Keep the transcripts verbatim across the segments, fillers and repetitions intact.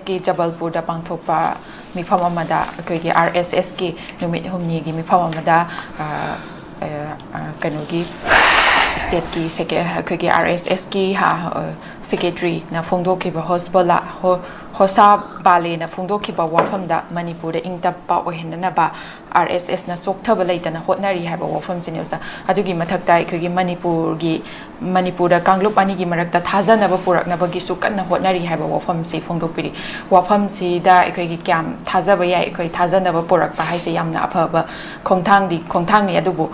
ꯀꯤ ꯖꯕꯜꯄꯨꯔꯗ ꯄꯥꯡꯊꯣꯛꯄ ꯃꯤꯐꯝ ꯑꯃꯗ ꯑꯩꯈꯣꯏꯒꯤ ꯑꯥꯔ ꯑꯦꯁ ꯑꯦꯁꯀꯤ ꯅꯨꯃꯤꯠ ꯍꯨꯝꯅꯤꯒꯤ ꯃꯤꯐꯝ ꯑꯃꯗ ꯑ, ꯑ, ꯑ, ꯀꯩꯅꯣꯒꯤ ꯁ꯭ꯇꯦꯠꯀꯤ ꯁꯦꯀꯦ-, ꯑꯩꯈꯣꯏꯒꯤ ꯑꯥꯔ ꯑꯦꯁ ꯑꯦꯁꯀꯤ ꯁꯦꯀ꯭ꯔꯦꯇꯔꯤꯅ ꯐꯣꯡꯗꯣꯛꯈꯤꯕ ꯍꯣꯁꯕꯣꯂꯥ ꯍꯣ-, ꯍꯣꯁꯥ ꯕꯥꯂꯦꯅ ꯐꯣꯡꯗꯣꯛꯈꯤꯕ ꯋꯥꯐꯝꯗ ꯃꯅꯤꯄꯨꯔꯗ ꯏꯪ ꯇꯞꯄ ꯑꯣꯏꯍꯟꯅꯅꯕ ꯑꯥꯔ ꯑꯦꯁ ꯑꯦꯁꯅ ꯆꯣꯛꯊꯕ ꯂꯩꯇꯅ ꯍꯣꯠꯅꯔꯤ ꯍꯥꯏꯕ ꯋꯥꯐꯝꯁꯤꯅꯤ ꯑꯣꯖꯥ꯫ ꯑꯗꯨꯒꯤ ꯃꯊꯛꯇ ꯑꯩꯈꯣꯏꯒꯤ ꯃꯅꯤꯄꯨꯔꯒꯤ ꯃꯅꯤꯄꯨꯔꯗ ꯀꯥꯡꯂꯨꯞ ꯑꯅꯤꯒꯤ ꯃꯔꯛꯇ ꯊꯥꯖꯅꯕ ꯄꯨꯔꯛꯅꯕꯒꯤꯁꯨ ꯀꯟꯅ ꯍꯣꯠꯅꯔꯤ ꯍꯥꯏꯕ ꯋꯥꯐꯝꯁꯤ ꯐꯣꯡꯗꯣꯛꯄꯤꯔꯤ꯫ ꯋꯥꯐꯝꯁꯤꯗ ꯑꯩꯈꯣꯏꯒꯤ ꯀꯌꯥꯝ ꯊꯥꯖꯕ ꯌꯥꯏ? ꯑꯩꯈꯣꯏ ꯊꯥꯖꯅꯕ ꯄꯨꯔꯛꯄ ꯍꯥꯏꯁꯦ ꯌꯥꯝꯅ ꯑꯐꯕ ꯈꯣꯡꯊꯥꯡꯗꯤ ꯈꯣꯡꯊꯥꯡꯅꯤ, ꯑꯗꯨꯕꯨ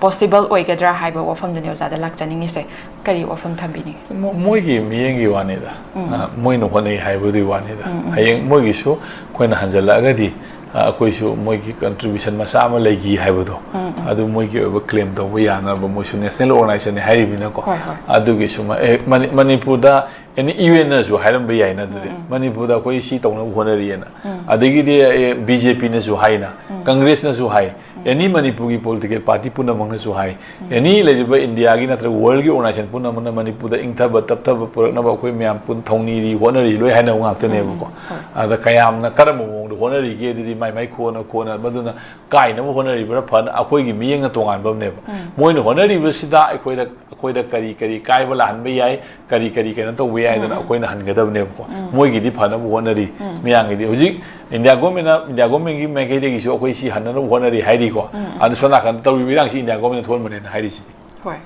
ꯄꯣꯁꯤꯕꯜ ꯑꯣꯏꯒꯗ꯭ꯔꯥ ꯍꯥꯏꯕ ꯋꯥꯐꯝꯗꯨꯅꯤ ꯑꯣꯖꯥꯗ ꯂꯥꯛꯆꯅꯤꯡꯉꯤꯁꯦ꯫ ꯀꯔꯤ ꯋꯥꯐꯝ ꯊꯝꯕꯤꯅꯤꯡꯉꯤ? ꯃꯣ-, ꯃꯣꯏꯒꯤ ꯃꯤꯠꯌꯦꯡꯒꯤ ꯋꯥꯅꯤꯗ꯫ ꯎꯝ꯫ ꯑ, ꯃꯣꯏꯅ ꯍꯣꯠꯅꯩ ꯍꯥꯏꯕꯗꯨꯒꯤ ꯋꯥꯅꯤꯗ꯫ ꯎꯝ, ꯎꯝ꯫ ꯍꯌꯦꯡ ꯃꯣꯏꯒꯤꯁꯨ ꯑꯩꯈꯣꯏꯅ ꯍꯟꯖꯜꯂꯛꯑꯒꯗꯤ, ꯑ, ꯑꯩꯈꯣꯏꯁꯨ ꯃꯣꯏꯒꯤ ꯀꯟꯇ꯭ꯔꯤꯕ꯭ꯌꯨꯁꯟ ꯃꯆꯥ ꯑꯃ ꯂꯩꯈꯤ ꯍꯥꯏꯕꯗꯣ, ꯎꯝ, ꯎꯝ꯫ ꯑꯗꯨ ꯃꯣꯏꯒꯤ ꯑꯣꯏꯕ ꯀ꯭ꯂꯦꯝ ꯇꯧꯕ ꯌꯥꯅꯕ ꯃꯣꯏꯁꯨ ꯅꯦꯁꯅꯦꯜ ꯑꯣꯔꯒꯅꯥꯏꯖꯦꯁꯟꯅꯤ ꯍꯥꯏꯔꯤꯕꯅꯤꯅꯀꯣ꯫ ꯍꯣꯏ, ꯍꯣꯏ꯫ ꯑꯗꯨꯒꯤꯁꯨ ꯃ-, ꯑꯦ, ꯃꯅꯤ-, ꯃꯅꯤꯄꯨꯔꯗ ꯑꯦꯅꯤ ꯌꯨ ꯑꯦꯟꯅꯁꯨ ꯍꯥꯏꯔꯝꯕ ꯌꯥꯏꯅ ꯑꯗꯨꯗꯤ꯫ ꯎꯝ, ꯎꯝ꯫ ꯃꯅꯤꯄꯨꯔꯗ ꯑꯩꯈꯣꯏ ꯁꯤ ꯇꯧꯅꯕ ꯍꯣꯠꯅꯔꯤꯑꯅ꯫ ꯎꯝ꯫ ꯑꯗꯒꯤꯗꯤ, ꯑꯦ, ꯕꯤ ꯖꯦ ꯄꯤꯅꯁꯨ ꯍꯥꯏꯅ, ꯎꯝ꯫ ꯀꯪꯒ꯭ꯔꯦꯁꯅꯁꯨ ꯍꯥꯏ, ꯎꯝ꯫ ꯑꯦꯅꯤ ꯃꯅꯤꯄꯨꯔꯒꯤ ꯄꯣꯂꯤꯇꯤꯀꯦꯜ ꯄꯥꯔꯇꯤ ꯄꯨꯝꯅꯃꯛꯅꯁꯨ ꯍꯥꯏ, ꯎꯝ꯫ ꯑꯦꯅꯤ ꯂꯩꯔꯤꯕ ꯏꯟꯗꯤꯌꯥꯒꯤ ꯅꯠꯇ꯭ꯔꯒ ꯋꯥꯔꯜꯒꯤ ꯑꯣꯔꯒꯅꯥꯏꯖꯦꯁꯟ ꯄꯨꯝꯅꯃꯛꯅ ꯃꯅꯤꯄꯨꯔꯗ ꯏꯪꯊꯕ ꯇꯞꯊꯕ ꯄꯨꯔꯛꯅꯕ ꯑꯩꯈꯣꯏ ꯃꯌꯥꯝ ꯄꯨꯟ ꯊꯧꯅꯤꯔꯤ, ꯍꯣꯠꯅꯔꯤ ꯂꯣꯏ ꯍꯥꯏꯅꯕ ꯉꯥꯛꯇꯅꯦꯕꯀꯣ꯫ ꯎꯝ, ꯎꯝ, ꯍꯣꯏ꯫ ꯑꯗ ꯀꯌꯥꯝꯅ ꯀꯔꯝꯕ ꯃꯑꯣꯡꯗ ꯍꯣꯠꯅꯔꯤꯒꯦ ꯑꯗꯨꯗꯤ ꯃꯥꯏ ꯃꯥꯏ ꯈꯣꯠꯅ ꯈꯣꯠꯅ ꯃꯗꯨꯅ ꯀꯥꯏꯅꯕ ꯍꯣꯠꯅꯔꯤꯕ꯭ꯔꯥ ꯐꯅ ꯑꯩꯈꯣꯏꯒꯤ ꯃꯤꯠꯌꯦꯡꯅ ꯇꯣꯉꯥꯟꯕ ꯑꯃꯅꯦꯕ꯫ ꯎꯝ꯫ ꯃꯣꯏꯅ ꯍꯣꯠꯅꯔꯤꯕꯁꯤꯗ ꯑꯩꯈꯣꯏꯗ, ꯑꯩꯈꯣꯏꯗ ꯀꯔꯤ ꯀꯔꯤ ꯀꯥꯏꯕ ꯂꯥꯛꯍꯟꯕ ꯌꯥꯏ, ꯀꯔꯤ ꯀꯔꯤ ꯀꯩꯅꯣ ꯇꯧꯕ ꯌꯥꯏꯗꯅ ꯎꯝ, ꯎꯝ꯫ ꯑꯩꯈꯣꯏꯅ ꯍꯟꯒꯗꯕꯅꯦꯕꯀꯣ꯫ ꯎꯝ꯫ ꯃꯣꯏꯒꯤꯗꯤ ꯐꯅꯕ ꯍꯣꯠꯅꯔꯤ, ꯎꯝ꯫ ꯃꯌꯥꯝꯒꯤꯗꯤ꯫ ꯍꯧꯖꯤꯛ ꯏꯟꯗꯤꯌꯥ ꯒꯣꯔꯃꯦꯟꯅ, ꯏꯟꯗꯤꯌꯥ ꯒꯣꯔꯃꯦꯟꯒꯤ ꯃꯥꯏꯀꯩꯗꯒꯤꯁꯨ ꯑꯩꯈꯣꯏ ꯁꯤ ꯍꯟꯅꯅꯕ ꯍꯣꯠꯅꯔꯤ ꯍꯥꯏꯔꯤꯀꯣ꯫ ꯎꯝ, ꯎꯝ꯫ ꯑꯗꯨ ꯁꯣꯝ ꯅꯥꯀꯟꯗ ꯇꯧꯔꯤꯕ ꯏꯔꯥꯡꯁꯤ ꯏꯟꯗꯤꯌꯥ ꯒꯣꯔꯃꯦꯟꯅ ꯊꯣꯛꯍꯟꯕꯅꯦꯅ ꯍꯥꯏꯔꯤꯁꯤꯗꯤ꯫ ꯍꯣꯏ꯫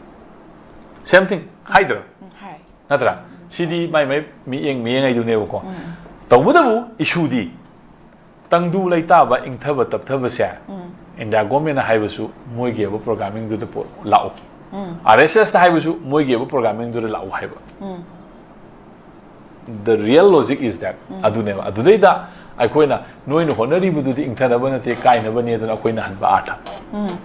Same thing ꯍꯥꯏꯗ꯭ꯔꯣ? ꯎꯝ, ꯍꯥꯏ꯫ ꯅꯠꯇ꯭ꯔꯥ? ꯁꯤꯗꯤ ꯃꯥꯏ ꯃꯥꯏ ꯃꯤꯠꯌꯦꯡ, ꯃꯤꯠꯌꯦꯡ ꯍꯥꯏꯗꯨꯅꯦꯕꯀꯣ꯫ ꯎꯝ꯫ ꯇꯧꯕꯇꯕꯨ ꯏꯁꯨꯗꯤ ꯇꯪꯗꯨ ꯂꯩꯇꯥꯕ, ꯏꯪꯊꯕ ꯇꯞꯊꯕꯁꯦ ꯎꯝ꯫ ꯏꯟꯗꯤꯌꯥ ꯒꯣꯔꯃꯦꯟꯅ ꯍꯥꯏꯕꯁꯨ ꯃꯣꯏꯒꯤ ꯑꯣꯏꯕ ꯄ꯭ꯔꯣꯒ꯭ꯔꯥꯃꯤꯡꯗꯨꯗ ꯄꯣ-, ꯂꯥꯛꯎ꯫ ꯎꯝ꯫ ꯑꯥꯔ ꯑꯦꯁ ꯑꯦꯁꯇ ꯍꯥꯏꯕꯁꯨ ꯃꯣꯏꯒꯤ ꯑꯣꯏꯕ ꯄ꯭ꯔꯣꯒ꯭ꯔꯥꯃꯤꯡꯗꯨꯗ ꯂꯥꯛꯎ ꯍꯥꯏꯕ꯫ ꯎꯝ꯫ The real logic is that. ꯎꯝ꯫ ꯑꯗꯨꯅꯦꯕ꯫ ꯑꯗꯨꯗꯩꯗ ꯑꯩꯈꯣꯏꯅ ꯅꯣꯏꯅ ꯍꯣꯠꯅꯔꯤꯕꯗꯨꯗꯤ ꯏꯪꯊꯅꯕ ꯅꯠꯇꯦ, ꯀꯥꯏꯅꯕꯅꯦ ꯑꯗꯨꯅ ꯑꯩꯈꯣꯏꯅ ꯍꯟꯕ ꯑꯥꯔꯊ꯫ ꯎꯝ꯫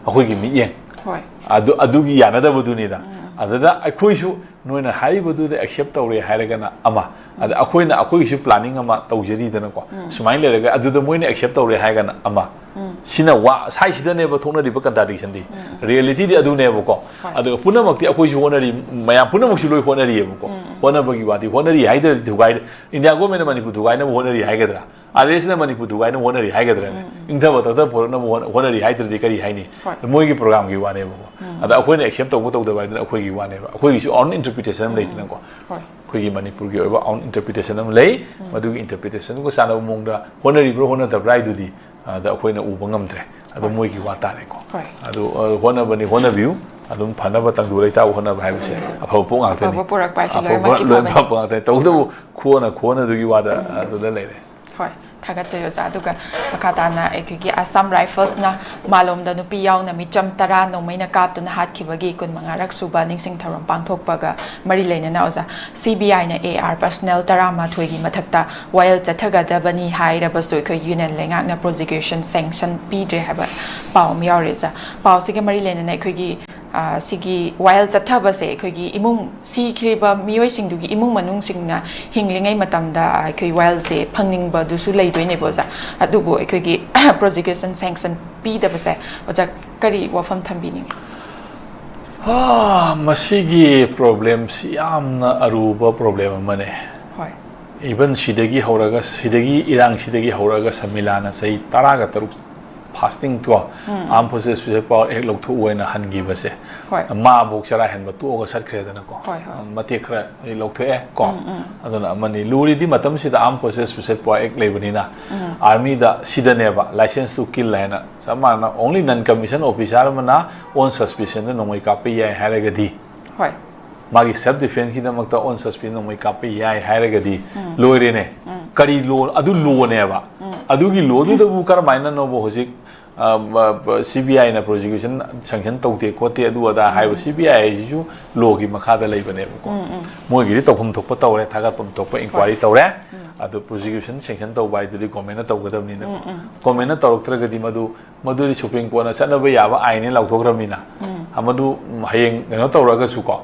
ꯑꯩꯈꯣꯏꯒꯤ ꯃꯤꯠꯌꯦꯡ꯫ ꯍꯣꯏ꯫ ꯑꯗꯨ, ꯑꯗꯨꯒꯤ ꯌꯥꯅꯗꯕꯗꯨꯅꯤꯗ꯫ ꯎꯝ꯫ ꯑꯗꯨꯗ ꯑꯩꯈꯣꯏꯁꯨ ꯅꯣꯏꯅ ꯍꯥꯏꯔꯤꯕꯗꯨꯗ ꯑꯦꯛꯁꯦꯞ ꯇꯧꯔꯦ ꯍꯥꯏꯔꯒꯅ ꯑꯃ, ꯑꯗ ꯑꯩꯈꯣꯏꯅ ꯑꯩꯈꯣꯏꯒꯤꯁꯨ ꯄ꯭ꯂꯥꯅꯤꯡ ꯑꯃ ꯇꯧꯖꯔꯤꯗꯅꯀꯣ, ꯁꯨꯃꯥꯏꯅ ꯂꯩꯔꯒ ꯑꯗꯨꯗ ꯃꯣꯏꯅ ꯑꯦꯛꯁꯦꯞ ꯇꯧꯔꯦ ꯍꯥꯏꯔꯒꯅ ꯑꯃ, ꯁꯤꯅ ꯋꯥ ꯁꯥꯏꯁꯤꯗꯅꯦꯕ ꯊꯣꯛꯅꯔꯤꯕ ꯀꯟꯇ꯭ꯔꯥꯗꯤꯛꯁꯟꯗꯤ꯫ ꯔꯤꯌꯦꯂꯤꯇꯤꯗꯤ ꯑꯗꯨꯅꯦꯕꯀꯣ꯫ ꯑꯗꯨꯒ ꯄꯨꯝꯅꯃꯛꯇꯤ ꯑꯩꯈꯣꯏꯁꯨ ꯍꯣꯠꯅꯔꯤ, ꯃꯌꯥꯝ ꯄꯨꯝꯅꯃꯛꯁꯨ ꯂꯣꯏ ꯍꯣꯠꯅꯔꯤꯑꯕꯀꯣ꯫ ꯍꯣꯠꯅꯕꯒꯤ ꯋꯥꯗꯤ ꯍꯣꯠꯅꯔꯤ ꯍꯥꯏꯗ꯭ꯔꯗꯤ ꯊꯨꯒꯥꯏ, ꯏꯟꯗꯤꯌꯥ ꯒꯣꯔꯃꯦꯟꯅ ꯃꯅꯤꯄꯨꯔ ꯊꯨꯒꯥꯏꯅꯕ ꯍꯣꯠꯅꯔꯤ ꯍꯥꯏꯒꯗ꯭ꯔꯥ? ꯑꯥꯔ ꯑꯦꯁꯅ ꯃꯅꯤꯄꯨꯔ ꯊꯨꯒꯥꯏꯅꯕ ꯍꯣꯠꯅꯔꯤ ꯍꯥꯏꯒꯗ꯭ꯔꯥꯅꯦ? ꯏꯪꯊꯕ ꯇꯛꯊꯕ ꯄꯨꯔꯛꯅꯕ ꯍꯣꯠꯅ- ꯍꯣꯠꯅꯔꯤ ꯍꯥꯏꯗ꯭ꯔꯗꯤ ꯀꯔꯤ ꯍꯥꯏꯅꯤ? ꯍꯣꯏ꯫ ꯃꯣꯏꯒꯤ ꯄ꯭ꯔꯣꯒ꯭ꯔꯥꯝꯒꯤ ꯋꯥꯅꯦꯕꯀꯣ꯫ ꯑꯗ ꯑꯩꯈꯣꯏꯅ ꯑꯦꯛꯁꯦꯞ ꯇꯧꯕ ꯇꯧꯗꯕ ꯍꯥꯏꯗꯨꯅ ꯑꯩꯈꯣꯏꯒꯤ ꯋꯥꯅꯦꯕ꯫ ꯑꯩꯈꯣꯏꯒꯤꯁꯨ ꯑꯥꯎꯟ ꯏꯟꯇꯔꯄ꯭ꯔꯤꯇꯦꯁꯟ ꯑꯃ ꯂꯩꯗꯅꯀꯣ꯫ ꯍꯣꯏ꯫ ꯑꯩꯈꯣꯏꯒꯤ ꯃꯅꯤꯄꯨꯔꯒꯤ ꯑꯣꯏꯕ ꯑꯥꯎꯟ ꯏꯟꯇꯔꯄ꯭ꯔꯤꯇꯦꯁꯟ ꯑꯃ ꯂꯩ꯫ ꯃꯗꯨꯒꯤ ꯏꯟꯇꯔꯄ꯭ꯔꯤꯇꯦꯁꯟꯒ ꯆꯥꯟꯅꯕ ꯃꯑꯣꯡꯗ ꯍꯣꯠꯅꯔꯤꯕ꯭ꯔꯥ ꯍꯣꯠꯅꯗꯕ꯭ꯔꯥ ꯍꯥꯏꯗꯨꯗꯤ, ꯑꯗ ꯑꯩꯈꯣꯏꯅ ꯎꯕ ꯉꯝꯗ꯭ꯔꯦ꯫ ꯑꯗꯣ ꯍꯣꯏ꯫ ꯃꯣꯏꯒꯤ ꯋꯥ ꯇꯥꯔꯦꯀꯣ꯫ ꯍꯣꯏ꯫ ꯑꯗꯨ, ꯑ, ꯍꯣꯠꯅꯕꯅꯤ, ꯍꯣꯠꯅꯕꯤꯌꯨ꯫ ꯑꯗꯨꯝ ꯐꯅꯕ ꯇꯪꯗꯨ ꯂꯩꯇꯥꯕ ꯍꯣꯠꯅꯕ ꯍꯥꯏꯕꯁꯦ ꯑꯐꯕ ꯄꯣꯠ ꯉꯥꯛꯇꯅꯤ꯫ ꯑꯐꯕ ꯄꯨꯔꯛꯄ ꯍꯥꯏꯁꯦ ꯑꯐꯕ ꯂꯣꯏꯅꯃꯛꯀꯤ ꯂꯣꯏ ꯐꯕꯅꯤ꯫ ꯐꯕ ꯉꯥꯛꯇꯅꯤ꯫ ꯇꯧꯕꯇꯕꯨ ꯈꯨꯍꯣꯠꯅ ꯈꯨꯍꯣꯠꯅꯗꯨꯒꯤ ꯋꯥꯗ ꯑꯗꯨꯗ ꯂꯩꯔꯦ꯫ ꯍꯣꯏ, ꯊꯥꯒꯠꯆꯔꯤ ꯑꯣꯖꯥ꯫ ꯑꯗꯨꯒ ꯃꯈꯥ ꯇꯥꯅ ꯑꯩꯈꯣꯏꯒꯤ ꯑꯁꯥꯝ ꯔꯥꯏꯐꯜꯁꯅ ꯃꯥꯂꯣꯝꯗ ꯅꯨꯄꯤ ꯌꯥꯎꯅ ꯃꯤꯆꯝ ꯇꯔꯥ ꯅꯣꯡꯃꯩꯅ ꯀꯥꯞꯇꯨꯅ ꯍꯥꯠꯈꯤꯕꯒꯤ ꯀꯨꯟꯃꯉꯥꯔꯛ ꯁꯨꯕ ꯅꯤꯡꯁꯤꯡ ꯊꯧꯔꯝ ꯄꯥꯡꯊꯣꯛꯄꯒ ꯃꯔꯤ ꯂꯩꯅꯅ ꯑꯣꯖꯥ, ꯁꯤ ꯕꯤ ꯑꯥꯏꯅ ꯑꯦ ꯑꯥꯔ ꯄꯔꯁꯅꯦꯜ ꯇꯔꯥꯃꯥꯊꯣꯏꯒꯤ ꯃꯊꯛꯇ ꯋꯥꯌꯦꯜ ꯆꯠꯊꯒꯗꯕꯅꯤ ꯍꯥꯏꯔꯕꯁꯨ ꯑꯩꯈꯣꯏ ꯌꯨꯅꯤꯌꯟ ꯂꯩꯉꯥꯛꯅ ꯄ꯭ꯔꯣꯁꯤꯀ꯭ꯌꯨꯁꯟ ꯁꯦꯡꯁꯟ ꯄꯤꯗ꯭ꯔꯦ ꯍꯥꯏꯕ ꯄꯥꯎ ꯑꯃ ꯌꯥꯎꯔꯤ ꯑꯣꯖꯥ꯫ ꯄꯥꯎꯁꯤꯒ ꯃꯔꯤ ꯂꯩꯅꯅ ꯑꯩꯈꯣꯏꯒꯤ, ꯑ, ꯁꯤꯒꯤ ꯋꯥꯌꯦꯜ ꯆꯠꯊꯕꯁꯦ ꯑꯩꯈꯣꯏꯒꯤ ꯏꯃꯨꯡ, ꯁꯤꯈ꯭ꯔꯤꯕ ꯃꯤꯑꯣꯏꯁꯤꯡꯗꯨꯒꯤ ꯏꯃꯨꯡ ꯃꯅꯨꯡꯁꯤꯡꯅ ꯍꯤꯡꯂꯤꯉꯩ ꯃꯇꯝꯗ ꯑꯩꯈꯣꯏ ꯋꯥꯌꯦꯜꯁꯦ ꯐꯪꯅꯤꯡꯕꯗꯨꯁꯨ ꯂꯩꯗꯣꯏꯅꯦꯕ ꯑꯣꯖꯥ꯫ ꯑꯗꯨꯕꯨ ꯑꯩꯈꯣꯏꯒꯤ ꯄ꯭ꯔꯣꯁꯤꯀ꯭ꯌꯨꯁꯟ ꯁꯦꯡꯁꯟ ꯄꯤꯗꯕꯁꯦ ꯑꯣꯖꯥ ꯀꯔꯤ ꯋꯥꯐꯝ ꯊꯝꯕꯤꯅꯤꯡꯉꯤ? ꯑꯥ, ꯃꯁꯤꯒꯤ ꯄ꯭ꯔꯣꯕ꯭ꯂꯦꯝꯁꯤ ꯌꯥꯝꯅ ꯑꯔꯨꯕ ꯄ꯭ꯔꯣꯕ꯭ꯂꯦꯝ ꯑꯃꯅꯦ꯫ ꯍꯣꯏ꯫ Even ꯁꯤꯗꯒꯤ ꯍꯧꯔꯒ, ꯁꯤꯗꯒꯤ, ꯏꯔꯥꯡꯁꯤꯗꯒꯤ ꯍꯧꯔꯒ ꯁꯃꯤꯂꯥꯅ ꯆꯍꯤ ꯇꯔꯥꯒ ꯇꯔꯨꯛ ꯐꯥꯁꯇꯤꯡ ꯀꯣ, ꯎꯝ꯫ Armed Forces Special Power Act ꯂꯧꯊꯣꯛꯎ ꯍꯥꯏꯅ ꯍꯟꯈꯤꯕꯁꯦ, ꯍꯣꯏ꯫ ꯃꯥꯕꯨ ꯆꯔꯥ ꯍꯦꯟꯕ ꯇꯣꯛꯑꯒ ꯆꯠꯈ꯭ꯔꯦꯗꯅꯀꯣ꯫ ꯍꯣꯏ, ꯍꯣꯏ꯫ ꯃꯇꯦꯛ ꯈꯔ ꯂꯧꯊꯣꯛꯑꯦ ꯀꯣ꯫ ꯎꯝ, ꯎꯝ꯫ ꯑꯗꯨꯅ ꯑꯃꯅꯤ꯫ ꯂꯨꯔꯤꯗꯤ ꯃꯇꯝꯁꯤꯗ Armed Forces Special Power Act ꯂꯩꯕꯅꯤꯅ, ꯎꯝ꯫ Army the ꯁꯤꯗꯅꯦꯕ, license to kill ꯍꯥꯏꯅ ꯆꯞ ꯃꯥꯟꯅꯅ, only non commission officer ꯑꯃꯅ on suspicion ꯗ ꯅꯣꯡꯃꯩ ꯀꯥꯞꯄ ꯌꯥꯏ ꯍꯥꯏꯔꯒꯗꯤ, ꯍꯣꯏ꯫ ꯃꯥꯒꯤ self defence ꯀꯤꯗꯃꯛꯇ on suspicion ꯅꯣꯡꯃꯩ ꯀꯥꯞꯄ ꯌꯥꯏ ꯍꯥꯏꯔꯒꯗꯤ, ꯎꯝ꯫ ꯂꯣꯏꯔꯦꯅꯦ꯫ ꯎꯝ꯫ ꯀꯔꯤ law? ꯑꯗꯨ law ꯅꯦꯕ꯫ ꯎꯝ꯫ ꯑꯗꯨꯒꯤ law ꯗꯨꯗꯕꯨ ꯀꯔꯝꯍꯥꯏꯅꯅꯣꯕ ꯍꯧꯖꯤꯛ, ꯑ, ꯕ-, ꯕ-, C B I ꯅ prosecution sanction ꯇꯧꯗꯦ ꯈꯣꯠꯇꯦ ꯑꯗꯨ ꯑꯗꯥ ꯍꯥꯏꯕ? ꯎꯝ꯫ C B I ꯍꯥꯏꯁꯤꯁꯨ law ꯒꯤ ꯃꯈꯥꯗ ꯂꯩꯕꯅꯦꯕꯀꯣ꯫ ꯎꯝ, ꯎꯝ꯫ ꯃꯣꯏꯒꯤꯗꯤ ꯇꯧꯐꯝ ꯊꯣꯛꯄ ꯇꯧꯔꯦ, ꯊꯥꯒꯠꯐꯝ ꯊꯣꯛꯄ ꯍꯣꯏ꯫ Inquiry ꯇꯧꯔꯦ꯫ ꯎꯝ꯫ ꯑꯗꯨ prosecution sanction ꯇꯧꯕ ꯍꯥꯏꯗꯨꯗꯤ government ꯅ ꯇꯧꯒꯗꯕꯅꯤꯅꯀꯣ꯫ ꯎꯝ, ꯎꯝ꯫ Government ꯅ ꯇꯧꯔꯛꯇ꯭ꯔꯒꯗꯤ ꯃꯗꯨ, ꯃꯗꯨꯗꯤ Supreme Court ꯅ ꯆꯠꯅꯕ ꯌꯥꯕ ꯑꯥꯏꯟꯅꯦ ꯂꯥꯎꯊꯣꯛꯈ꯭ꯔꯕꯅꯤꯅ, ꯎꯝ꯫ ꯑꯃꯗꯨ ꯍꯌꯦꯡ ꯀꯩꯅꯣ ꯇꯧꯔꯒꯁꯨꯀꯣ,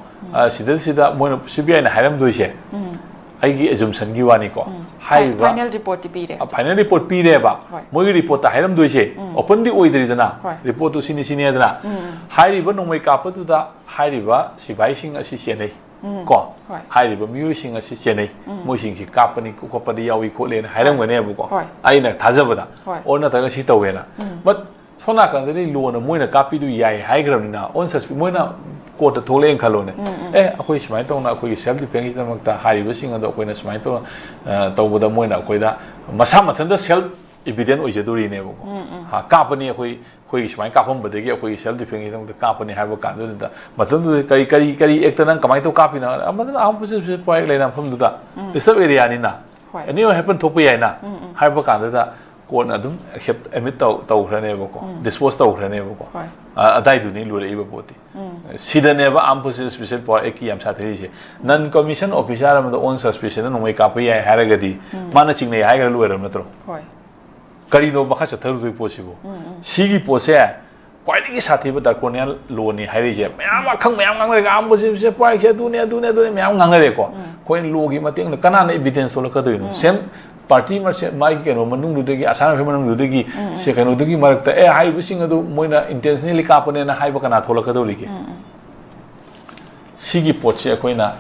ꯁꯤꯗꯩꯁꯤꯗ ꯃꯣꯏꯅ, ꯁꯤ ꯕꯤ ꯑꯥꯏꯅ ꯍꯥꯏꯔꯝꯗꯣꯏꯁꯦ, ꯑꯩꯒꯤ ꯑꯦꯖꯨꯝꯁꯟꯒꯤ ꯋꯥꯅꯤꯀꯣ, ꯍꯥꯏꯔꯤꯕ ꯐꯥꯏꯅꯦꯜ ꯔꯤꯄꯣꯔꯠꯇꯤ ꯄꯤꯔꯦ꯫ ꯐꯥꯏꯅꯦꯜ ꯔꯤꯄꯣꯔꯠ ꯄꯤꯔꯦꯕ꯫ ꯍꯣꯏ꯫ ꯃꯣꯏꯒꯤ ꯔꯤꯄꯣꯔꯠꯇ ꯍꯥꯏꯔꯝꯗꯣꯏꯁꯦ, ꯎꯝ꯫ ꯑꯣꯄꯟꯗꯤ ꯑꯣꯏꯗ꯭ꯔꯤꯗꯅ, ꯍꯣꯏ꯫ ꯔꯤꯄꯣꯔꯠꯇꯨ ꯁꯤꯅꯤ ꯁꯤꯅꯤ ꯍꯥꯏꯗꯅ꯫ ꯎꯝ꯫ ꯍꯥꯏꯔꯤꯕ ꯅꯣꯡꯃꯩ ꯀꯥꯞꯄꯗꯨꯗ ꯍꯥꯏꯔꯤꯕ ꯁꯤꯐꯥꯏꯁꯤꯡ ꯑꯁꯤ ꯆꯦꯟꯅꯩ꯫ ꯎꯝ꯫ ꯀꯣ, ꯍꯣꯏ꯫ ꯍꯥꯏꯔꯤꯕ ꯃꯤꯑꯣꯏꯁꯤꯡ ꯑꯁꯤ ꯆꯦꯟꯅꯩ, ꯎꯝ꯫ ꯃꯣꯏꯁꯤꯡꯁꯤ ꯀꯥꯞꯄꯅꯤ ꯈꯣꯠꯄꯗꯤ ꯌꯥꯎꯏ ꯈꯣꯠꯂꯦꯅ ꯍꯥꯏꯔꯝꯒꯅꯦꯕꯀꯣ, ꯍꯣꯏ꯫ ꯑꯩꯅ ꯊꯥꯖꯕꯗ꯫ ꯍꯣꯏ꯫ ꯑꯣꯔ ꯅꯠꯇ꯭ꯔꯒ ꯁꯤ ꯇꯧꯋꯦꯅ꯫ ꯎꯝ꯫ But ꯁꯣꯝ ꯅꯥꯀꯟꯗꯗꯤ ꯂꯣꯅ ꯃꯣꯏꯅ ꯀꯥꯞꯄꯤꯗꯨ ꯌꯥꯏ ꯍꯥꯏꯈ꯭ꯔꯕꯅꯤꯅ, ꯑꯣꯟ ꯁꯁꯄꯤ-, ꯃꯣꯏꯅ ꯀꯣꯔꯠꯇ ꯊꯣꯛꯂꯛꯑꯦꯅ ꯈꯜꯂꯣꯅꯦ, ꯎꯝ, ꯎꯝ꯫ ꯑꯦ, ꯑꯩꯈꯣꯏ ꯁꯨꯃꯥꯏꯅ ꯇꯧꯅ ꯑꯩꯈꯣꯏꯒꯤ ꯁꯦꯜꯐ ꯗꯤꯐꯦꯟꯁꯀꯤꯗꯃꯛꯇ ꯍꯥꯏꯔꯤꯕꯁꯤꯡ ꯑꯗꯣ ꯑꯩꯈꯣꯏꯅ ꯁꯨꯃꯥꯏꯅ ꯇꯧꯅ, ꯑ, ꯇꯧꯕꯗ ꯃꯣꯏꯅ ꯑꯩꯈꯣꯏꯗ ꯃꯁꯥ ꯃꯊꯟꯇ ꯁꯦꯜꯐ ꯏꯚꯤꯗꯦꯟ ꯑꯣꯏꯖꯗꯣꯔꯤꯅꯦꯕꯀꯣ꯫ ꯎꯝ, ꯎꯝ꯫ ꯍꯥ, ꯀꯥꯞꯄꯅꯤ, ꯑꯩꯈꯣꯏ, ꯑꯩꯈꯣꯏꯒꯤ ꯁꯨꯃꯥꯏꯅ ꯀꯥꯞꯄꯝꯕꯗꯒꯤ ꯑꯩꯈꯣꯏꯒꯤ ꯁꯦꯜꯐ ꯗꯤꯐꯦꯟꯁꯀꯤꯗꯃꯛꯇ ꯀꯥꯞꯄꯅꯤ ꯍꯥꯏꯕ ꯀꯥꯟꯗꯨꯗ, ꯃꯊꯟꯗꯨꯗ ꯀꯔꯤ, ꯀꯔꯤ, ꯀꯔꯤ ꯑꯦꯛꯇ ꯅꯪ ꯀꯃꯥꯏꯅ ꯇꯧ ꯀꯥꯞꯄꯤꯅꯣ ꯍꯥꯏꯔ, ꯑꯃꯗꯨꯅ ꯑꯥꯔꯝ ꯄꯣꯁꯦꯁ ꯄꯣꯏꯛ ꯂꯩꯅꯐꯝꯗꯨꯗ, ꯎꯝ꯫ ꯗꯤꯁꯇꯔꯕ ꯑꯦꯔꯤꯌꯥꯅꯤꯅ, ꯍꯣꯏ꯫ ꯑꯦꯅꯤ ꯍꯦꯄꯟ ꯊꯣꯛꯄ ꯌꯥꯏꯅ ꯎꯝ, ꯎꯝ꯫ ꯍꯥꯏꯕ ꯀꯥꯟꯗꯨꯗ, ꯀꯣꯔꯠꯅ ꯑꯗꯨꯝ ꯑꯦꯛꯁꯦꯞ, ꯑꯦꯗꯃꯤꯠ ꯇꯧ-, ꯇꯧꯈ꯭ꯔꯅꯦꯕꯀꯣ, ꯎꯝ꯫ ꯗꯤꯁꯄꯣꯁ ꯇꯧꯈ꯭ꯔꯅꯦꯕꯀꯣ꯫ ꯍꯣꯏ꯫ ꯑ-, ꯑꯗꯥꯏꯗꯨꯅꯤ ꯂꯨꯔꯛꯏꯕ ꯄꯣꯠꯇꯤ꯫ ꯎꯝ꯫ ꯁꯤꯗꯅꯦꯕ ꯑꯥꯔꯝ ꯐꯣꯔꯁꯦꯁ ꯁ꯭ꯄꯦꯁꯦꯜ ꯄꯋꯥꯔ ꯑꯦꯛꯀꯤ ꯌꯥꯝ ꯁꯥꯊꯤꯔꯤꯁꯦ꯫ ꯅꯟ ꯀꯃꯤꯁꯟ ꯑꯣꯐꯤꯁꯥꯔ ꯑꯃꯗ ꯑꯣꯟ ꯁꯁꯄꯤꯁꯟꯗ ꯅꯣꯡꯃꯩ ꯀꯥꯞꯄ ꯌꯥꯏ ꯍꯥꯏꯔꯒꯗꯤ, ꯎꯝ꯫ ꯃꯥꯅ ꯆꯤꯡꯅꯩ ꯍꯥꯏꯈ꯭ꯔ ꯂꯣꯏꯔꯕ ꯅꯠꯇ꯭ꯔꯣ? ꯍꯣꯏ꯫ ꯀꯔꯤꯅꯣ ꯃꯈꯥ ꯆꯠꯊꯔꯨꯗꯣꯏ ꯄꯣꯠꯁꯤꯕꯨ? ꯎꯝ, ꯎꯝ꯫ ꯁꯤꯒꯤ ꯄꯣꯠꯁꯦ ꯈ꯭ꯋꯥꯏꯗꯒꯤ ꯁꯥꯊꯤꯕ ꯗ꯭ꯔꯥꯀꯣꯅꯤꯌꯥꯟ ꯂꯣꯅꯤ ꯍꯥꯏꯔꯤꯁꯦ꯫ ꯃꯌꯥꯝ ꯑꯈꯪ ꯃꯌꯥꯝ ꯉꯥꯡꯅꯔꯦ, ꯑꯥꯔꯝ ꯐꯣꯔꯁꯦꯁ ꯁ꯭ꯄꯦꯁꯦꯜ ꯄꯋꯥꯔ ꯑꯦꯛꯁꯦ ꯑꯗꯨꯅꯦ, ꯑꯗꯨꯅꯦ, ꯑꯗꯨꯅꯦ ꯃꯌꯥꯝ ꯉꯥꯡꯅꯔꯦꯀꯣ꯫ ꯎꯝ꯫ ꯑꯩꯈꯣꯏꯅ ꯂꯣꯒꯤ ꯃꯇꯦꯡꯅ ꯀꯅꯥꯅ ꯏꯚꯤꯗꯦꯟꯁ ꯊꯣꯛꯂꯛꯀꯗꯣꯏꯅꯣ? ꯎꯝ꯫ ꯁꯦꯝ ꯄꯥꯔꯇꯤ ꯃꯁꯦ-, ꯃꯥꯒꯤ ꯀꯩꯅꯣ ꯃꯅꯨꯡꯗꯨꯗꯒꯤ, ꯑꯁꯥꯝ ꯔꯥꯏꯐꯜ ꯃꯅꯨꯡꯗꯨꯗꯒꯤ, ꯎꯝ, ꯎꯝ꯫ ꯁꯦ ꯀꯩꯅꯣꯗꯨꯒꯤ ꯃꯔꯛꯇ, "ꯑꯦ, ꯍꯥꯏꯔꯤꯕꯁꯤꯡ ꯑꯗꯨ ꯃꯣꯏꯅ ꯏꯟꯇꯦꯟꯁꯅꯦꯜꯂꯤ ꯀꯥꯞꯄꯅꯦꯅ" ꯍꯥꯏꯕ ꯀꯅꯥ ꯊꯣꯛꯂꯛꯀꯗꯧꯔꯤꯒꯦ? ꯎꯝ, ꯎꯝ꯫ ꯁꯤꯒꯤ ꯄꯣꯠꯁꯦ ꯑꯩꯈꯣꯏꯅ,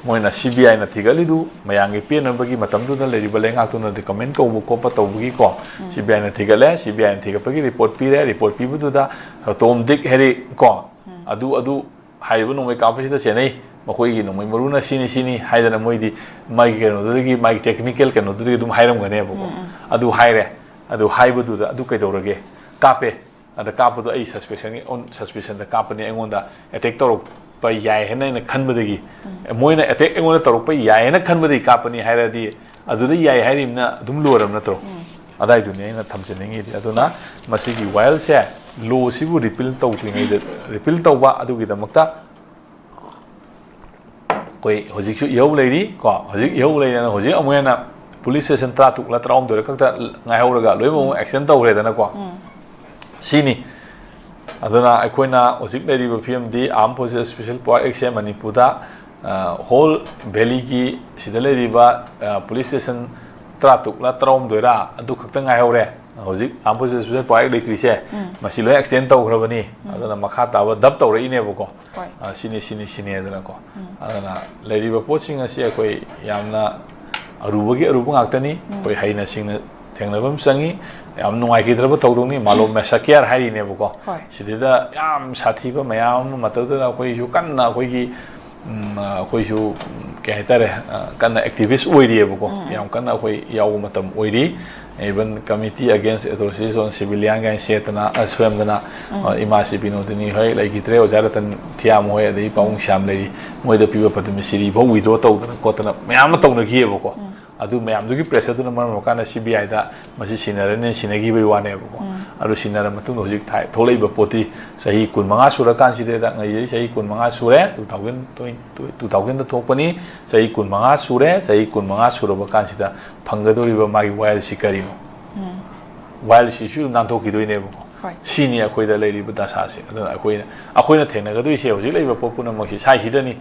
ꯃꯣꯏꯅ ꯁꯤ ꯕꯤ ꯑꯥꯏꯅ ꯊꯤꯒꯠꯂꯤꯗꯨ ꯃꯌꯥꯝꯒꯤ ꯄꯦꯟꯅꯕꯒꯤ ꯃꯇꯝꯗꯨꯗ ꯂꯩꯔꯤꯕ ꯂꯩꯉꯥꯛꯇꯨꯅ ꯔꯤꯀꯃꯦꯟ ꯀꯧꯕ ꯈꯣꯠꯄ ꯇꯧꯕꯒꯤꯀꯣ, ꯎꯝ꯫ ꯁꯤ ꯕꯤ ꯑꯥꯏꯅ ꯊꯤꯒꯠꯂꯦ, ꯁꯤ ꯕꯤ ꯑꯥꯏꯅ ꯊꯤꯒꯠꯄꯒꯤ ꯔꯤꯄꯣꯔꯠ ꯄꯤꯔꯦ, ꯔꯤꯄꯣꯔꯠ ꯄꯤꯕꯗꯨꯗ ꯇꯣꯝ, ꯗꯤꯛ, ꯍꯦꯔꯤ ꯀꯣ, ꯎꯝ꯫ ꯑꯗꯨ, ꯑꯗꯨ ꯍꯥꯏꯔꯤꯕ ꯅꯣꯡꯃꯩ ꯀꯥꯞꯄꯁꯤꯗ ꯆꯦꯟꯅꯩ, ꯃꯈꯣꯏꯒꯤ ꯅꯣꯡꯃꯩ ꯃꯔꯨꯅ ꯁꯤꯅꯤ, ꯁꯤꯅꯤ ꯍꯥꯏꯗꯅ ꯃꯣꯏꯗꯤ ꯃꯥꯒꯤ ꯀꯩꯅꯣꯗꯨꯗꯒꯤ, ꯃꯥꯒꯤ ꯇꯦꯛꯅꯤꯀꯦꯜ ꯀꯩꯅꯣꯗꯨꯗꯒꯤ ꯑꯗꯨꯝ ꯍꯥꯏꯔꯝꯒꯅꯦꯕꯀꯣ꯫ ꯎꯝ, ꯎꯝ꯫ ꯑꯗꯨ ꯍꯥꯏꯔꯦ, ꯑꯗꯨ ꯍꯥꯏꯕꯗꯨꯗ ꯑꯗꯨ ꯀꯩꯗꯧꯔꯒꯦ? ꯀꯥꯞꯄꯦ꯫ ꯑꯗ ꯀꯥꯞꯄꯗꯣ ꯑꯩ ꯁꯁꯄꯦꯟꯁꯟꯒꯤ ꯑꯣꯟ-, ꯁꯁꯄꯦꯟꯁꯟꯗ ꯀꯥꯞꯄꯅꯤ, ꯑꯩꯉꯣꯟꯗ ꯑꯦꯇꯦꯛ ꯇꯧꯔꯛꯄ ꯌꯥꯏ ꯍꯥꯏꯅ ꯑꯩꯅ ꯈꯟꯕꯗꯒꯤ, ꯎꯝ꯫ ꯃꯣꯏꯅ ꯑꯦꯇꯦꯛ ꯑꯩꯉꯣꯟꯗ ꯇꯧꯔꯛꯄ ꯌꯥꯏ ꯍꯥꯏꯅ ꯈꯟꯕꯗꯒꯤ ꯀꯥꯞꯄꯅꯤ ꯍꯥꯏꯔꯗꯤ, ꯑꯗꯨꯗ ꯌꯥꯏ ꯍꯥꯏꯔꯤꯕꯅ ꯑꯗꯨꯝ ꯂꯣꯏꯔꯕ ꯅꯠꯇ꯭ꯔꯣ? ꯎꯝ꯫ ꯑꯗꯥꯏꯗꯨꯅꯤ ꯑꯩꯅ ꯊꯝꯖꯅꯤꯡꯉꯤꯗꯤ꯫ ꯑꯗꯨꯅ ꯃꯁꯤꯒꯤ ꯋꯥꯌꯦꯜꯁꯦ, ꯂꯣꯁꯤꯕꯨ ꯔꯤꯄꯤꯜ ꯇꯧꯗ꯭ꯔꯤꯉꯩꯗ, ꯔꯤꯄꯤꯜ ꯇꯧꯕ ꯑꯗꯨꯒꯤꯗꯃꯛꯇ ꯑꯩꯈꯣꯏ ꯍꯧꯖꯤꯛꯁꯨ ꯏꯍꯧ ꯂꯩꯔꯤ ꯀꯣ, ꯍꯧꯖꯤꯛ ꯏꯍꯧ ꯂꯩꯔꯤꯅ ꯍꯧꯖꯤꯛ ꯑꯃꯨꯛ ꯍꯦꯟꯅ ꯄꯨꯂꯤꯁ ꯁ꯭ꯇꯦꯁꯟ ꯇꯔꯥ ꯇꯔꯨꯛꯂ ꯇꯔꯥꯍꯨꯝꯗꯣꯏꯔ ꯈꯛꯇ ꯉꯥꯏꯍꯧꯔꯒ ꯂꯣꯏꯅꯃꯛ ꯑꯃꯨꯛ ꯑꯦꯛꯁꯇꯦꯟ ꯇꯧꯈ꯭ꯔꯦꯗꯅꯀꯣ꯫ ꯎꯝ꯫ ꯁꯤꯅꯤ꯫ ꯑꯗꯨꯅ ꯑꯩꯈꯣꯏꯅ ꯍꯧꯖꯤꯛ ꯂꯩꯔꯤꯕ ꯐꯤꯕꯝꯗꯤ Armed Forces Special Power Actꯁꯦ ꯃꯅꯤꯄꯨꯔꯗ ꯍꯣꯜ ꯚꯦꯂꯤꯒꯤ ꯁꯤꯗ ꯂꯩꯔꯤꯕ ꯄꯨꯂꯤꯁ ꯁ꯭ꯇꯦꯁꯟ ꯇꯔꯥꯇꯔꯨꯛꯂ ꯇꯔꯥꯍꯨꯝꯗꯣꯏꯔꯥ ꯑꯗꯨ ꯈꯛꯇ ꯉꯥꯏꯍꯧꯔꯦ꯫ ꯍꯧꯖꯤꯛ Armed Forces Special Power Act ꯂꯩꯇ꯭ꯔꯤꯁꯦ, ꯎꯝ꯫ ꯃꯁꯤ ꯂꯣꯏ ꯑꯦꯛꯁꯇꯦꯟ ꯇꯧꯈ꯭ꯔꯕꯅꯤ꯫ ꯎꯝ꯫ ꯑꯗꯨꯅ ꯃꯈꯥ ꯇꯥꯕ ꯗꯕ ꯇꯧꯔꯛꯏꯅꯦꯕꯀꯣ꯫ ꯍꯣꯏ꯫ ꯑ, ꯁꯤꯅꯤ, ꯁꯤꯅꯤ, ꯁꯤꯅꯤ ꯍꯥꯏꯗꯅꯀꯣ꯫ ꯎꯝ꯫ ꯑꯗꯨꯅ ꯂꯩꯔꯤꯕ ꯄꯣꯠꯁꯤꯡ ꯑꯁꯤ ꯑꯩꯈꯣꯏ ꯌꯥꯝꯅ ꯑꯔꯨꯕꯒꯤ ꯑꯔꯨꯕ ꯉꯥꯛꯇꯅꯤ꯫ ꯎꯝ꯫ ꯑꯩꯈꯣꯏ ꯍꯩꯅ ꯁꯤꯡꯅ ꯊꯦꯡꯅꯕ ꯑꯃ ꯆꯪꯉꯤ꯫ ꯌꯥꯝ ꯅꯨꯡꯉꯥꯏꯈꯤꯗ꯭ꯔꯕ ꯊꯧꯗꯣꯛꯅꯤ꯫ ꯃꯥꯂꯣꯝ ꯃꯦꯁꯥꯀꯤꯌꯥꯔ ꯍꯥꯏꯔꯤꯅꯦꯕꯀꯣ꯫ ꯍꯣꯏ꯫ ꯁꯤꯗꯩꯗ ꯌꯥꯝ ꯁꯥꯊꯤꯕ ꯃꯌꯥꯝ ꯑꯃ ꯃꯇꯧꯗꯨꯗ ꯑꯩꯈꯣꯏꯁꯨ ꯀꯟꯅ ꯑꯩꯈꯣꯏꯒꯤ, ꯎꯝ, ꯑ, ꯑꯩꯈꯣꯏꯁꯨ, ꯎꯝ, ꯀꯩ ꯍꯥꯏꯇꯥꯔꯦ, ꯑ, ꯀꯟꯅ ꯑꯦꯛꯇꯤꯚꯤꯁ꯭ꯠ ꯑꯣꯏꯔꯤꯑꯕꯀꯣ꯫ ꯎꯝ, ꯎꯝ꯫ ꯌꯥꯝ ꯀꯟꯅ ꯑꯩꯈꯣꯏ ꯌꯥꯎꯕ ꯃꯇꯝ ꯑꯣꯏꯔꯤ꯫ Even Committee Against Atrocities on Civilian ꯀꯥꯏꯅ ꯁꯦꯠꯇꯅ, ꯑ, ꯁꯦꯝꯗꯅ, ꯎꯝ꯫ ꯑ, ꯏꯃꯥꯁꯤ ꯕꯤꯅꯣꯗꯤꯅꯤ ꯍꯣꯏ ꯂꯩꯈꯤꯗ꯭ꯔꯦ, ꯑꯣꯖꯥ ꯔꯇꯟ ꯊꯤꯌꯥꯝ ꯍꯣꯏ, ꯑꯗꯒꯤ ꯄꯥꯕꯨꯡ ꯎꯝ꯫ ꯁ꯭ꯌꯥꯝ ꯂꯩꯔꯤ, ꯃꯣꯏꯗ ꯄꯤꯕ ꯄꯗꯃ ꯁꯤꯔꯤ ꯐꯥꯎ withdraw ꯇꯧꯗꯅ ꯈꯣꯠꯇꯅ ꯃꯌꯥꯝ ꯑꯃ ꯇꯧꯅꯈꯤꯑꯕꯀꯣ꯫ ꯎꯝ꯫ ꯑꯗꯨ ꯃꯌꯥꯝꯗꯨꯒꯤ pressure ꯗꯨꯅ ꯃꯔꯝ ꯑꯣꯏꯔꯀꯥꯟꯗ C B I ꯗ ꯃꯁꯤ ꯁꯤꯟꯅꯔꯅꯤꯅ ꯁꯤꯟꯅꯈꯤꯕꯒꯤ ꯋꯥꯅꯦꯕꯀꯣ꯫ ꯎꯝ꯫ ꯑꯗꯨ ꯁꯤꯟꯅꯔ ꯃꯇꯨꯡꯗ ꯍꯧꯖꯤꯛ ꯊꯥꯏ-, ꯊꯣꯛꯂꯛꯏꯕ ꯄꯣꯠꯇꯤ ꯆꯍꯤ ꯀꯨꯟꯃꯉꯥ ꯁꯨꯔꯀꯥꯟꯁꯤꯗ, ꯉꯩꯖꯩ ꯆꯍꯤ ꯀꯨꯟꯃꯉꯥ ꯁꯨꯔꯦ, two thousand twenty, two thousand ꯗ ꯊꯣꯛꯄꯅꯤ, ꯆꯍꯤ ꯀꯨꯟꯃꯉꯥ ꯁꯨꯔꯦ, ꯆꯍꯤ ꯀꯨꯟꯃꯉꯥ ꯁꯨꯔꯕ ꯀꯥꯟꯁꯤꯗ ꯐꯪꯒꯗꯧꯔꯤꯕ ꯃꯥꯒꯤ ꯋꯥꯌꯦꯜꯁꯤ ꯀꯔꯤꯅꯣ? ꯎꯝ꯫ ꯋꯥꯌꯦꯜꯁꯤꯁꯨ ꯑꯗꯨꯝ ꯅꯥꯟꯊꯣꯛꯈꯤꯗꯣꯏꯅꯦꯕꯀꯣ꯫ ꯍꯣꯏ꯫ ꯁꯤꯅꯤ ꯑꯩꯈꯣꯏꯗ ꯂꯩꯔꯤꯕ ꯗꯁꯥꯁꯦ꯫ ꯑꯗꯨꯅ ꯑꯩꯈꯣꯏꯅ, ꯑꯩꯈꯣꯏꯅ ꯊꯦꯡꯅꯒꯗꯣꯏꯁꯦ ꯍꯧꯖꯤꯛ ꯂꯩꯔꯤꯕ ꯄꯣꯠ ꯄꯨꯝꯅꯃꯛꯁꯤ ꯁ꯭ꯋꯥꯏꯁꯤꯗꯅꯤ꯫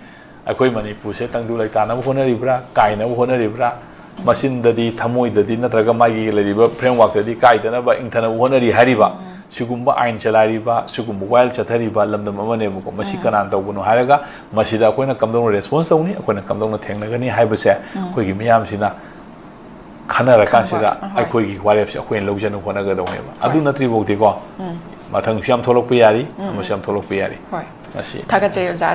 ꯑꯩꯈꯣꯏ ꯃꯅꯤꯄꯨꯔꯁꯦ ꯇꯪꯗꯨ ꯂꯩꯇꯥꯅꯕ ꯍꯣꯠꯅꯔꯤꯕ꯭ꯔꯥ, ꯀꯥꯏꯅꯕ ꯍꯣꯠꯅꯔꯤꯕ꯭ꯔꯥ, ꯃꯆꯤꯟꯗꯗꯤ, ꯊꯃꯣꯏꯗꯗꯤ ꯅꯠꯇ꯭ꯔꯒ ꯃꯥꯒꯤ ꯂꯩꯔꯤꯕ framework ꯇꯗꯤ ꯀꯥꯏꯗꯅꯕ, ꯏꯪꯊꯅꯕ ꯍꯣꯠꯅꯔꯤ ꯍꯥꯏꯔꯤꯕ, ꯎꯝ꯫ ꯁꯤꯒꯨꯝꯕ ꯑꯥꯏꯟ ꯆꯂꯥꯏꯔꯤꯕ, ꯁꯤꯒꯨꯝꯕ ꯋꯥꯌꯦꯜ ꯆꯠꯊꯔꯤꯕ ꯂꯝꯗꯝ ꯑꯃꯅꯦꯕꯀꯣ꯫ ꯃꯁꯤ ꯎꯝ꯫ ꯀꯅꯥꯅ ꯇꯧꯕꯅꯣ ꯍꯥꯏꯔꯒ, ꯃꯁꯤꯗ ꯑꯩꯈꯣꯏꯅ ꯀꯝꯗꯧꯅ response ꯇꯧꯅꯤ, ꯑꯩꯈꯣꯏꯅ ꯀꯝꯗꯧꯅ ꯊꯦꯡꯅꯒꯅꯤ ꯍꯥꯏꯕꯁꯦ ꯎꯝ꯫ ꯑꯩꯈꯣꯏꯒꯤ ꯃꯤꯌꯥꯝꯁꯤꯅ ꯈꯟꯅꯔꯀꯥꯟꯁꯤꯗ ꯈꯪꯕ, ꯑꯍꯣꯏ꯫ ꯑꯩꯈꯣꯏꯒꯤ ꯋꯥꯔꯦꯞꯁꯦ ꯑꯩꯈꯣꯏꯅ ꯂꯧꯖꯅꯕ ꯍꯣꯠꯅꯒꯗꯧꯅꯦꯕ꯫ ꯑꯗꯨ ꯍꯣꯏ꯫ ꯅꯠꯇ꯭ꯔꯤꯐꯥꯎꯗꯤꯀꯣ, ꯎꯝ꯫ ꯃꯊꯪꯁꯨ ꯌꯥꯝ ꯊꯣꯛꯂꯛꯄ ꯌꯥꯔꯤ, ꯎꯝ, ꯑꯃꯁꯨ ꯎꯝ꯫ ꯌꯥꯝ ꯊꯣꯛꯂꯛꯄ ꯌꯥꯔꯤ꯫ ꯍꯣꯏ꯫ ꯃꯁꯤ ꯊꯥꯒꯠꯆꯔꯤ ꯑꯣꯖꯥ꯫